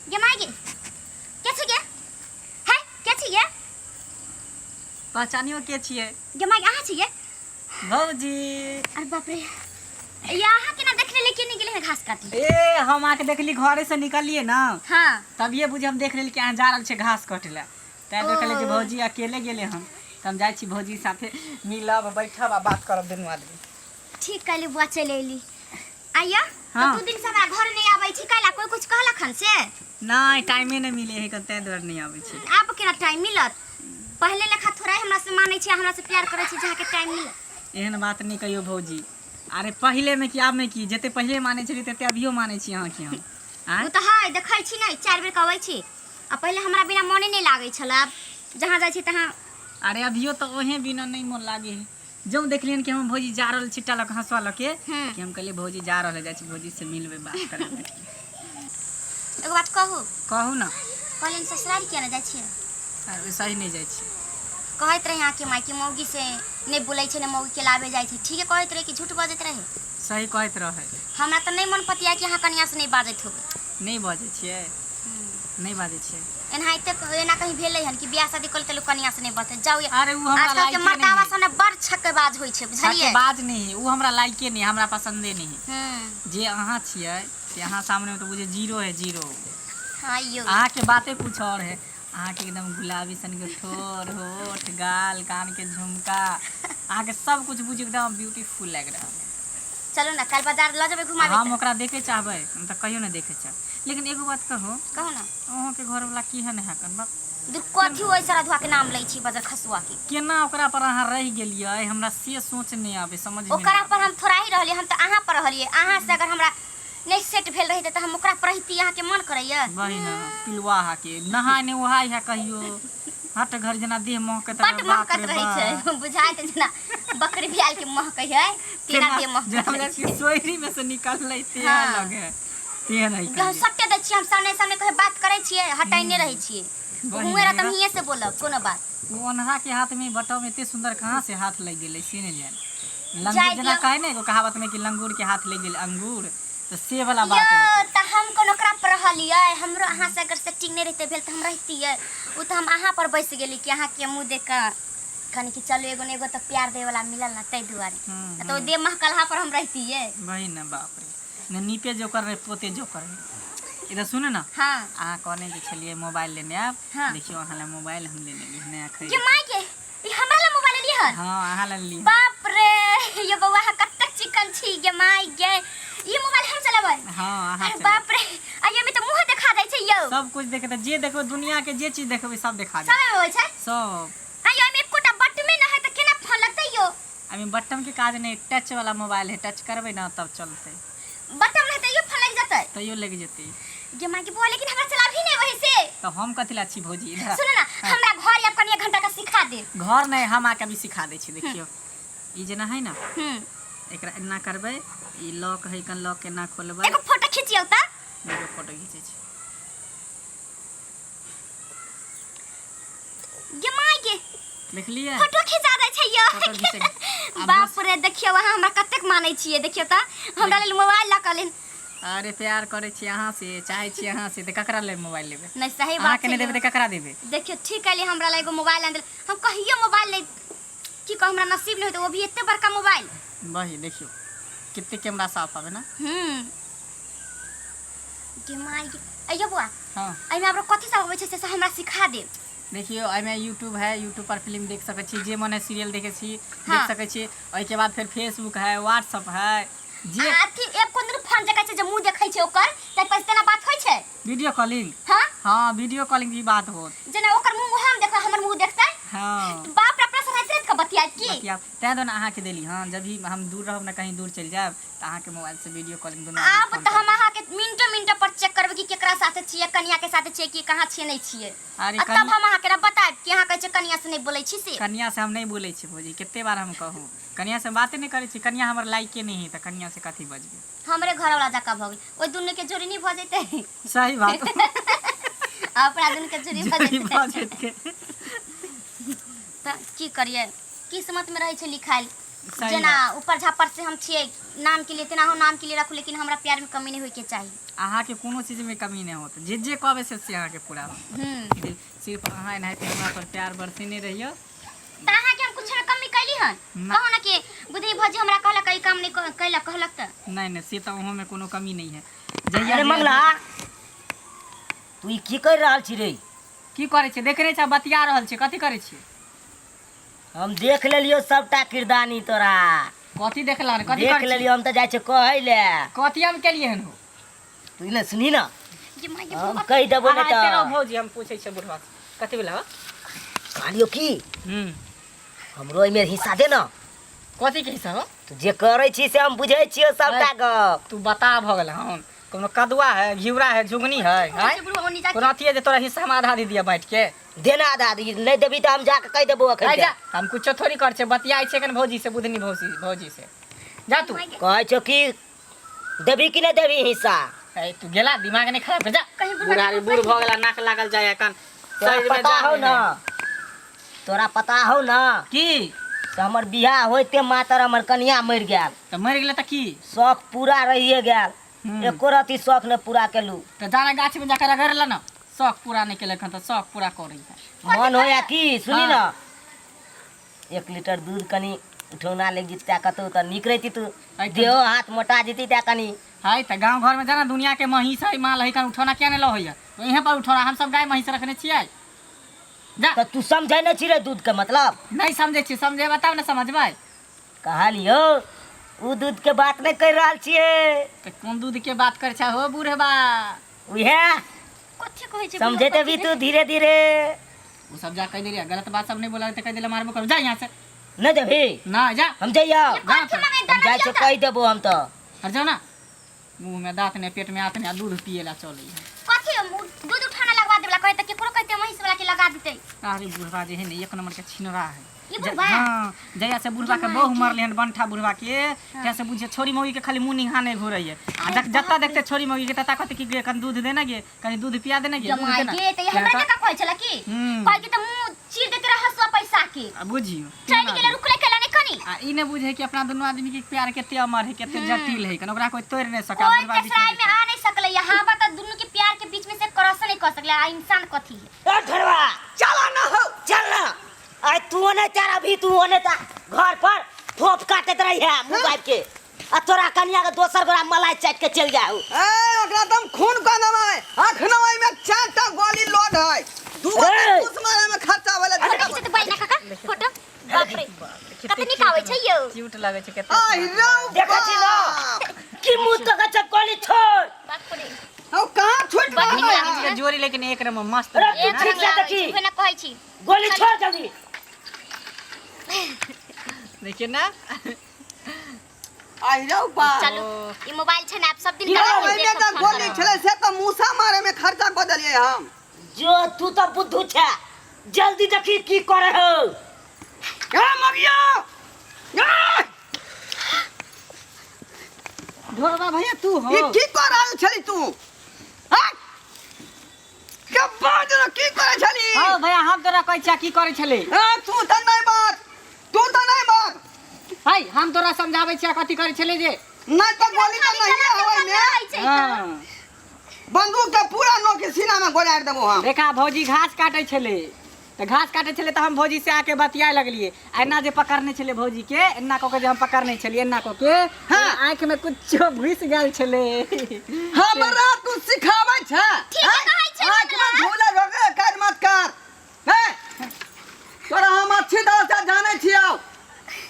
गे माय गे, के छी गे? है, के छी गे? पहचानियो के छियै? गे माय गे, अहाँ छी गे? भौजी। अरे बाप रे, ये अहाँ केना देख लेलियै? केने गेलै हन घास काटले? ए, हम अहाँके देखली, घरे से निकलिए ना। हाँ। तभिए बुझे हम देख लेली कि अहाँ जा रहल छै घास कटे लए, तैं देखलियै जे भौजी अकेले गेलै हन, तऽ हम जाइ छी भौजी साथे मिलब, बैठब आ बात करब दुनू आदमी। ठीक कहली बुआ, चलि अयली। आइया। हाँ। तऽ 2 दिन से हमरा घर नहि आबै छी, कैला? कोई कुछ कहलक हन से? नहि, टाइमे नहि मिले है, तैं दुआरे नहि आबै छी। आब केना टाइम मिलत? पहले लेखा थोड़ा हमरा से मानै छी, हमरा से प्यार करै छी, जहाँके टाइम मिलत। एहन बात नहि कहियौ भौजी। अरे, पहिले में की, आब में की? जते पहिले मानै छलियै तते अभियो मानै छी अहाँके हम। आँय? ओ तऽ है, देखै छी ने, 4 बेर कहबै छी। आ पहिले हमरा बिना मने नहि लागै छलै, आब जहाँ जाइ छी तहाँ। अरे, अभियो तऽ ओहे बिना नहि मोन लागे है। जौं देखलियन कि हम भौजी जा रहल छिट्टा लऽ कऽ, हँसुआ लऽ के, कि हम कहलियै भौजी जा रहल है, जाइ छी भौजी से मिलबै, बात करबै बैठ के। एगो बात कहू? कहू ने। कहलियन, ससुरारी किया नहि जाइ छियै? अरे, सही नहि जाइ छी। कहैत रहे अहाँके माय कि मौगी से नहि बोलै छै, ने मौगी के लाबे जाइ छै। ठीके कहैत रहे कि झूठ बजैत रहे? सही कहैत रहै। हमरा तऽ नहि मन पतिया कि अहाँ कनिया से नहि बाजैत होबै। नहि बजै छियै, नहि बाजै छियै। एनाहिते एना कहीं भेलै हन कि बियाह शादी कऽ लेतै लोक, कनिया से नहि बजतै? जाउ ये। अरे, उ हमरा आजकल के लायके मर्दावा नहीं है। सब ने बड़ छक्केबाज होइ छै, बुझलियै? बाज नहीं है, उ हमरा लायके नहीं, हमरा पसंदे नहीं है। जे अहाँ छियै से अहाँ सामने में तो बुझे जीरो है, जीरो। हाँ यौ। अहाँके बाते कुछ और है। अहाँके एकदम गुलाबी सन के ठोर, होठ, गाल, कान के झुमका, अहाँके सब कुछ बुझ एकदम ब्यूटीफुल लागि रहल है। चलू ने, काल्हि बाजार लऽ जेबै घुमाबै। हम ओकरा देखे चाहबै? हम तऽ कहियो नहि देखे चाहब। लेकिन एगो बात कहू? कहू ने। अहाँके घरवला केहन है कन? दूर, कथी ओहि सारा के नाम लै छी बजर खसुआ के। केना ओकरा पर अहाँ रहि गेलियै, हमरा से सोच नहि आबै, समझ में। ओकरा पर हम थोड़ा ही रहलियै, हम तऽ अहाँ पर रहलियै। अहाँ से अगर हमरा नहि सेट भेल रहितै तऽ हम ओकरा पर रहिती? अहाँके मन करैया? वही ने, पिलुआ के नहाय नहि ओहाय है कहियो, हट घर जेना देह महकैत। बड महकत रहै छै, बुझाइत जेना बकरी बियाल के महकै है तेना देह महकैत रहै छै। सोहरी में से निकललै ते लगे तेहन है। हम सट्टे दै छियै, हम सामने सामने कहे बात करै छियै, हटाइने रहै छियै। हुए रहत, हम हिये से बोलब कोनो बात। ओ अन्हरा के हाथ में बटम एते सुंदर कहाँ से हाथ लग गेलै से नहि जान। लंगूर जेना कहे ने एगो कहावत में कि लंगूर के हाथ लग गेल अंगूर, तऽ से वाला बात यौ, तऽ हम कोन ओकरा पर रहलियै? हमरो अहाँ से अगर सेटिंग नहि रहिते भेल तऽ हम रहितियै? ओ तऽ हम अहाँ पर बसि गेली कि अहाँके मुँह देख कऽ कनि कि चलू, एगो ने एगो तऽ प्यार दै वाला मिलल ने, ताहि दुआरे। तऽ ओ देह महकलहा पर हम रहितियै? वही ने, बाप रे, ने नीपे जोकर रहे, पोते जोकर रहे। इधर सुनू ने। हाँ। अहाँ कहने जे छलियै मोबाइल लेने आयब। हाँ। देखियौ, अहाँ लए मोबाइल हम लेने एलियै, नया खरीद। गे माय गे, ई हमरा ला मोबाइल लेलियै हन? हाँ, अहाँ लए लेलियै। बाप रे, ये बौआ, अहाँ कतेक चिकन छी। गे माय गे, ई मोबाइल हम चलेबै? हाँ, अहाँ अरे चलेबै। बाप रे, आ ये में तऽ मुँह देखा दै छै यौ। सब कुछ देखे, जे देखबै, दुनिया के जे चीज देखबै, सब देखा सब देत। एहिमे होइ छै? सब। आ यो, एहिमे एकोटा बटमे न है तऽ केना फोन लगतै यौ? अभी बटन के काज नहीं, टच वाला मोबाइल है, टच करबै ना तब चलतै। बटन नहीं तैयो फोन लागि जेतै? तैयो लागि जेतै। गे माय के बौआ, लेकिन हमरा चलाबही नहीं वही से। तऽ हम कथी ला छी भौजी? इधर आ। सुनू ना, हमरा घर आब कनी एक घंटा का सिखा दे। घर नहीं, हम आके अभी सिखा दै छी। देखियौ, ई जेना है ना, एकरा एना करबै, ई लॉक है कन, लॉक एना खोलबै। एगो फोटो खींचियौ तऽ। एगो फोटो घीचै छी। गे माय गे। देखलियै? फोटो खिंचा दै छै यौ। फोटो घीचै। आ बाप रे, देखियौ, अहाँ हमरा कतेक मानै छियै। देखियौ तऽ, हमरा लेल मोबाइल लऽ कऽ लेल। अरे, प्यार करै छी अहाँ से, चाहै छी अहाँ से, तऽ ककरा लेल मोबाइल लेबै? नहि, सही बात अहाँके छै नहि देबै यौ। तऽ ककरा देबै? देखियौ, ठीक कहलियै, हमरा लए एगो मोबाइल आनि देल। हम कहियो मोबाइल नहि, की कहू, हमरा नसीब नहि होइत, वो भी एते बड़का मोबाइल। वही देखियौ, कते कैमरा साफ आबै ना। गे माय गे, अइयो बौआ। हाँ। एहिमे आब कथी सब अबै छै से सब हमरा सिखा दे। देखियौ, एहिमे यूट्यूब है, यूट्यूब पर फिल्म देख सकै छी, जे मन है सीरियल देखै छी। हाँ। देख सकै छी। ओहिके बाद फेर फेसबुक है, व्हाट्सअप है, जे आ अथी ऐप कोन दुनू फोन जकाँ छै जे मुँह देखै छै ओकर, ताहि पर तेना बात होइ छै? Video calling. हाँ। हाँ, वीडियो कॉलिंग भी बात होत। जेना ओकर मुँह हम देखबै, हमर मुँह देखतै? हाँ। बाप रे, अपना से राति राति कऽ बतियात की? बतियाब, तेँ दुआरे अहाँके देली। हाँ, जब भी हम दूर रहब ने, कहीं दूर चलि जायब, तऽ अहाँके मोबाइल से वीडियो कॉलिंग दुनू आदमी आब फोन तऽ करब। हम अहाँके मिनटो मिनटो पर चेक करबै कि केकरा साथे छियै, कनिया के साथे छियै कि कहाँ छियै, नहि छियै। अरे, आ तब हम अहाँके ने बतायब कि अहाँ कहै छियै कनिया से नहि बोलै छी से। कनिया से हम नहि बोलै छी भौजी, कते बार हम कहू, कनिया से बाते नहि करै छी। कनिया हमर लायके नहि है, तऽ कनिया से कथी बजबै? हमरे घरवाला जकाँ भऽ गेल, ओहि दुनू के जोड़ी नहि भऽ जेतै? सही बात। अपना दुनू के जोड़ी भऽ जोड़ी जेतै। भऽ जेतै। तऽ की करियै, किस्मत में रहै छै लिखायल। सही जेना ऊपर झापर से हम छियै नाम के लिए तेना हो नाम के लिए रखू, लेकिन हमरा प्यार में कमी नहीं होय के चाही। अहाँके कोनो चीजमे कमी नहि होत, जे जे कहबै से से अहाँके पूरा होत। सिर्फ अहाँ एनाहिते हमरा पर प्यार बरसेने रहियौ। तऽ अहाँके हम कुछ कमी कैली हन? ना। कहू ना कि बुधनी भौजी हमरा कहलक ई काम नहीं कैलक, कहलक तऽ। नहि नहि, से तऽ ओहोमे कोनो कमी नहि है। जहिया अरे जहिया मंगला, तू ई की कर रहल छी रे? की करै छियै? देख नहि छै, बतिया रहल छियै। कथी करै छियै? हम देख लेलियो सबटा किरदानी तोरा। कथी देखला हन? कथी देख करै छियै? लेलियो, हम तऽ जाइ छियै कहै ले। कथी हम केलियै हन हो? तू ने सुनी ना, ये माय ये हम बाप। कहि देबो ने अहाँ एते रहू तऽ भौजी, हम पूछै छियै बुढ़वा से। कथी भेलै हो? कहलियो की हमरो एहिमे हिस्सा दे ना। कथी के हिस्सा हो? तू जे करै छी से हम बुझै छियो सबटा गप। तू बता भऽ गेल हन। कोनो कदुआ है, घिउरा है, झुगनी है, आँय? बुढ़वा ओनी जाके कोनो अथी है जे तोरा हिस्सा हम आधा दे दिया बाँटि के? देना आधा दी, नहीं देबी तऽ हम जाके कहि देबो अखन। आइ जा, हम कुछो थोड़ी कर छियै, बतियाइ छियै एखन भौजी से, बुधनी भौजी भौजी से। जा तू। कहै छौ कि देबी कि नहीं देबी हिस्सा? ए, तू गेला दिमाग नहीं खराब कर, जा। कहीं बुढ़वा बूढ़ा रे, बूढ़ भऽ गेला, नाक लागल जाय एखन। तोरा शरीर में पता जान हौ नहि ना, है। तोरा पता हौ ना की से हमर बियाह होइते मातर हमर कनिया मरि गेल। तऽ मरि गेलै तऽ की? शौक पूरा रहिए गेल, एको रति शौक नहि पूरा केलू। तऽ जाना गाछ में जाकर रगड़ ला ना, शौक पूरा नहीं केलक हन तऽ शौक पूरा करै है। मन होया की सुनी हाँ। ना, 1 लीटर दूध कनी उठौना ले जितता कतौ तऽ नीक रहिती, तू देहो हाथ मोटा जेती तै कनी। है तऽ गाँव घर में जाना दुनिया के महींस है, माल है, कन उठौना किया नहीं लऽ होइया? तो यहाँ पर उठौना हम सब गाय महींस रखने छियै। जा। तऽ तू समझै नहि छी रे दूध के मतलब? नहीं समझै छियै, समझे बताउ ने समझबै। कहलियौ उ दूध के बात नहि कहि रहल छियै। तऽ कोन दूध के बात करै छै हो बूढ़बा? उहे। कथी कहै छै? समझे देबी तू धीरे धीरे। वो सब जा कह देलियै गलत बात सब नहीं बोला तऽ कह देले मारबो करू, जा यहाँ से। नहि देबही? ना जा। हम जइयौ। जा। हम जाइ छियौ, कहि देबो हम तऽ। हट जाओ ना, मुंह में दांत नहीं, पेट में आंत नहीं, आ दूध पिए ला चलै है। कथी दूध उठाना लगवा देबला कहै तऽ केकरो कहते महींस वाला के लगा देतै। अरे बुढ़वा जे है ने एक नंबर के छिनरा है। ई बुढ़वा? हाँ, जहिया से बुढ़वा के बहु मरले हन बंठा बुढ़वा के, तहिया से बुझे छोरी मौगी के खाली मुंह निहाने घूरै है। आ जत्ता देखते छोरी मौगी के तत्ता कहते कि गे कन दूध देना गे, कनी दूध पिया देना गे, दूध जमाई देना। गे तऽ ई हमरा जकाँ कहै छला की? कहै कि तऽ मुंह चीर देते रह हसुआ पैसा के। आ बुझियो। चलि गेलै, रुकले केला नहि कनी। आ ई नहि बुझे कि अपना दुनू आदमी के प्यार कते अमर है, कते जटिल है, कन ओकरा कोई तोड़ नहीं सका। कोई बुढ़वा बीच में तेसराई में आ नहीं सकलै, हवा तऽ दुनू के प्यार के बीच में से क्रॉस नहीं कर सकलै। आ इंसान कथी है? ए ढेरवा, चला ना हो। चल ना। आइ तू ओने चल, अभी तू ओने ता घर पर फोफ काटैत रही है मुँह बाबि के, आ तोरा कनिया के दोसर गोरा मलाई चाटि के चलि जाऊ। ए ओकरा तुम खून कऽ देबै। अखनो ओहिमे 4टा गोली लोड है, 2 गोटा ए! कुछ मारे में खर्चा भेलै। फोटो खींचते तऽ ना काका, फोटो। बाप रे, कते नीक आबै छै यौ। क्यूट लगै छै कते। आइ रौ देखै छी ना बाप। कि मुँह तक अच्छा गोली छोड़। बाप रे, हौ कहाँ छूट बड़ नीक रहल लागै है? छै। जोड़ी लेकिन एक नंबर मस्त। अरे तू एक ठीक रंग से लागै देखी। छै, उहे ना कहै छी। गोली छोड़ जल्दी। देखिए ना। आइ रौ बाप। चलू, ई मोबाइल छै ने, आब सब दिन की करा हो? के ओहिमे देखब तऽ फोन गोली करब। छलै से तऽ मूसा मारे में खर्चा कऽ देलियै हम। जो तू तऽ बुद्धू छै, जल्दी देखी की करे हो। ए मगिया, ए! ढोरबा भैया तू हो? ई की कर रहल छली तू? हैं? के बाज न की करै छली? हाँ भैया, हम तोरा कहै छियै की करै छली। ए तू तऽ नहि बाज, तू तऽ नहि बाज। है हम तोरा समझाबै छियै कथी करै छली जे। नहि तऽ गोली तऽ खाली नहिए गलत होय काम ने। रहै छै तऽ। हाँ। बंदूक के पूरा नोक के सीना में गोजारि देबो हम। देखा भौजी घास काटै छलै तऽ घास काटै छलै तऽ हम भौजी से आके बतियाए लगलियै। आ एना जे पकड़ने छलै भौजी के, एना कऽ के जे हम पकड़ने छलियै एना कऽ के, हाँ। आँखि में कुछो घुसि गेल छलै। हमरा तू सिखाबै छै? ठीके कहै छै आँखि में हमरा। धूल रोके काज मत कर। हे तोरा हम अच्छी तरह से जानै छियौ,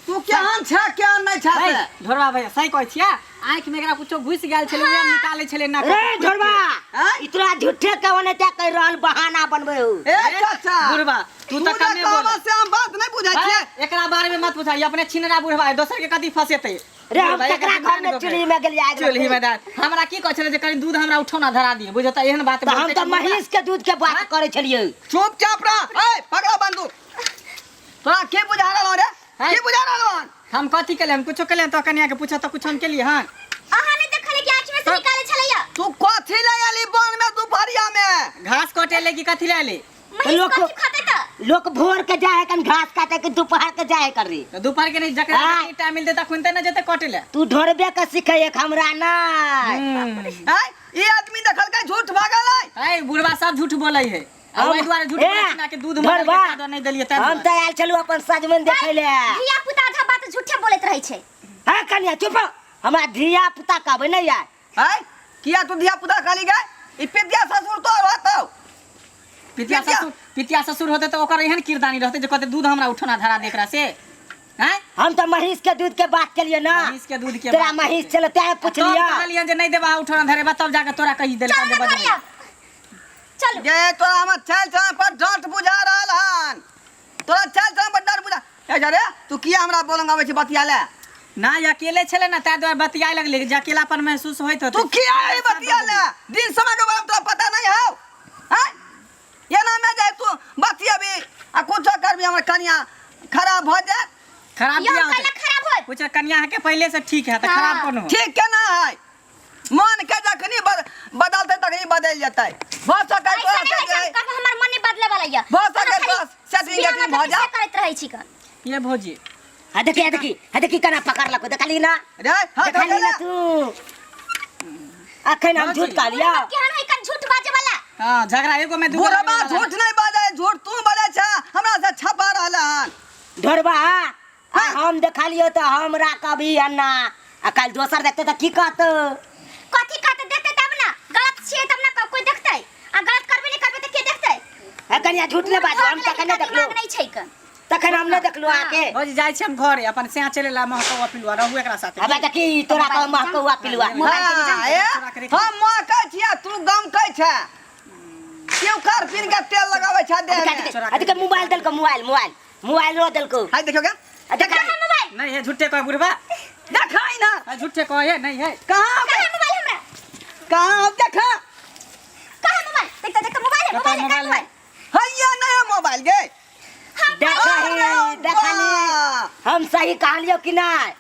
तू केहन छै केहन नहि छै है, से। ढोरबा भैया सही कहै छियै, आँखि में एकरा कुछो घुसि गेल छलै, उएह निकालै छलै एना कऽ रे के। ढोरबा, हैं? इतना झूठे के ओने ते कहि रहल बहाना बनबै हो। ए चाचा बुढ़बा तू तऽ जे कमे बोल। कहबह से हम बात नहि बुझै छियै। है, एकरा बारे में मत पूछा, ई अपने छिनरा बुढ़बा है, दोसर के कथी फंसेतै। रे हम बुढ़बा, ककरा एकरा घर में चूल्ही में गेलियै आगि चूल्ही में लगबै? दाल हमरा की कहै छलै जे कनि दूध हमरा उठौना धरा दिअ, बुझौ तऽ एहन बात तऽ हम बोलतै तऽ कि बुढ़बा। महींस के दूध के बात करै छलियै। चुपचाप रह। ए पकड़ो बंदूक। तोरा की बुझा रहल रे? है? की बुझा रहल हन? हम कथी केलियै? हम कुछो केलियै? तो कनिया के पूछो तऽ कुछो हम केलियै हन? अहाँ नहि देखलियै कि आँखि में से निकालै छलैया? तू कथी ले एली वन में दुपहरिया में? घास कटे ले कि कथी ले एली? महींस लोक- कथी खतै तऽ? तऽ लोक भोर के जाए कन घास काटे के दोपहर के जाए कर रे तऽ दुपहर के नहीं जकरा हाँ। जखनी टाइम मिलते तखन ते ना जेते कटे ले तू ढोरबे के सिखे एक हमरा नहीं हैं ई आदमी देखलकै झूठ भागल है ऐ बुढ़वा सब झूठ बोलै है आ ओहि दुआरे झूठ बोलै छै ना कि दूध मरल के ताहि दुआरे नहि देलियै ताहि हम दुआरे। तऽ आयल छलहुँ अपन सजमनि देखै ले धिया पुता आधा बात झूठे बोलैत रहै छै हाँ कनिया चुप रहो। हमरा धिया पुता कहबै नहीं आय हैं किया तू धिया पुता खाली गए ई पितिया ससुर तो रहतौ पितिया पितिया- ससुर पितिया ससुर होते तऽ ओकर एहन किरदानी रहते जे कहते दूध हमरा उठौना धरा दे एकरा से हैं हम तऽ महींस के दूध के बात केलिए ना महींस के दूध के तोरा बात महींस छलै तें तब पुछलियै कहलियन जे नहि देबा उठौना धरेबा तब जाके तोरा कहि देलका चलू जे ना बजबै घरे आब चलू गे तोरा हमर चाल चलन पर डांट बुझा रहल हन तोरा चाल चलन पर डांट बुझा ए जा रे तू किया हमरा बोलंग आबै छै बतिया ले ना अकेले छलै ना ताहि दुआरे बतियाए लगलै जे अकेलापन महसूस होइत होतै तू किया ई बतिया ले दिन समय के बारे में तोरा पता नहीं हौ हैं एना में जाय तू बतियाबी आ कुछो करबी हमर कनिया खराब भऽ जायत खराब यौ किया कैला होतै खराब होत पूछ कनिया के पहिले से ठीक है तऽ खराब हाँ। कोन हो ठीक केना है मन के जखनी बदलतै तखनी बदलि जेतै भऽ सकै ऐसा तोरा नहीं से होइ छै, जे हम हमर मन नहीं बदले वाला यऽ भऽ सकै अहाँ खाली तोरा सेटिंग बिना गेटिंग मतलब भऽ के जा से करैत रहै छी कन ये भौजी हाँ देखी हाँ देखी हाँ देखी केना पकड़लको देखली ना रे हाथ देखली ना तू अखन हम झूठ कहलियौ केहन है कन झूठ बाजे वाला हाँ झगड़ा एगो में दू बुढ़बा झूठ नहीं बाजै झूठ तू बाजै छ हमरा से छपा रहल हन ढोरबा आ हम देखलियो तऽ हमरा कभी अन्ना आ काल्हि दोसर देखतै तऽ की कहतौ कथी कहते देखते तब ना गलत छियै तब ना कोई देखतै आ गलत करबे नहीं करबे तऽ के देखतै हे कनिया झूठ नहि बाजू हम तखन नहि देखलहुँ दिमाग नहीं छै कन तखन हम नहि देखलहुँ अहाँके भौजी जाइ छी हम घरे अपन सैया चले ला महकौआ पिलुआ रहू एकरा साथे हबे देखी तोरा कह महकौआ पिलुआ हाँ, ए, हम महकै छियै तू गमकै छै क्यों कर पीन के तेल लगाबै छै देह में अरे मोबाइल देलको मोबाइल मोबाइल मोबाइल रो देलको हाय देखियो के देखा मोबाइल नहीं है झूठे कह बुढ़बा देखाई ना है झूठे कह है नहीं है कहाँ कहाँ मोबाइल हमरा कहाँ देखा कहाँ मोबाइल देखता देखता मोबाइल है कतऽ मोबाइल है मोबाइल मोबाइल हैया नहीं मोबाइल गे देखही देखली हम सही कहलियो कि नहीं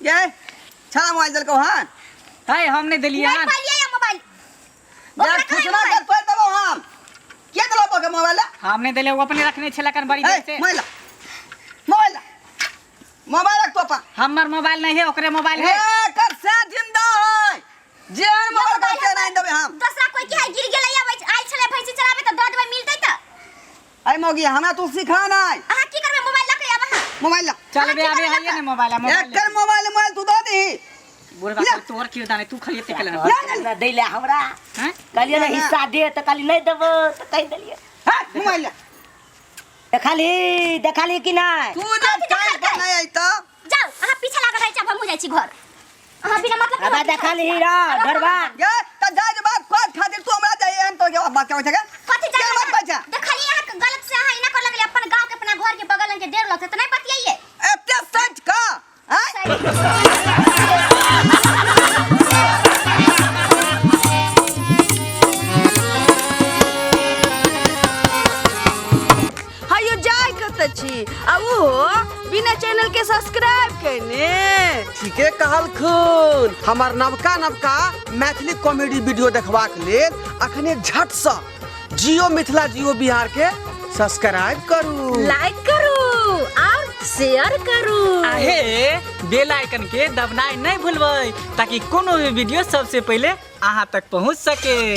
ये छा मोबाइल देलको हन है हम नहीं देलिए नहीं हन पालिए या मोबाइल जा ओकरा कहाँ खुसरा मोबाइल के तोड़ देबो हम के देलो बके मोबाइल हम नहीं देले वो अपने रखने छला कन बड़ी देर ए से मोबाइल मोबाइल मोबाइल रख तो अपन हमर मोबाइल नहीं है ओकरे मोबाइल है ए कर से जिंदा है जेहन मोबाइल मोबाइल के नहीं देबे हम दूसरा कोई के है गिर गेलै या आइल छलै भैंसी चराबे तऽ दऽ देबै मिलतै तऽ अरे मौगी हमरा तू सिखा नहीं अहाँ की करबै मोबाइल लऽ के आब अहाँ मोबाइल ला चल बे आबे है ने मोबाइल मोबाइल एकर मोबाइल मोबाइल तू दऽ दही बुढ़वा ले। तोर किरदानी तू खाली एते केले ना दै ले हमरा हैं कहलियै ने हिस्सा दे तऽ कहली नहि देबो तऽ कहि देलियै है मोबाइल ला देखली देखली कि नहि तू जे टाइम पर नहीं अइता जाउ अहाँ पीछे लागल रहै छी आब हमहूँ जाइ छी घर अहाँ बिना मतलब के अबे हमरा पीछे देखली लागल हीरा ढोरबा गे त जाय जे बात खोज खातिर तू हमरा जाय एहन तो के बात कहै छै गे कथी के बात कहै छै देखलियै अहाँ गलत से अहाँ एना कर लगलियै अपन गाँव के अपना घर के बगल के डेढ़ लगतै तऽ नहि बतियाइए एते सच का हैं हयो जाय कतऽ छी आ ओहो बिना चैनल के सब्सक्राइब केने ठीके कहलखुन हमर नवका नवका मैथिली कॉमेडी वीडियो देखबाक लेल अखने झटसँ जियो मिथिला जियो बिहार के सब्सक्राइब करू लाइक करू और शेयर करू आहे बेल आइकन के दबनाइ नहीं भूलबै ताकि कोनो भी वीडियो सबसे पहिले अहाँ तक पहुँच सके।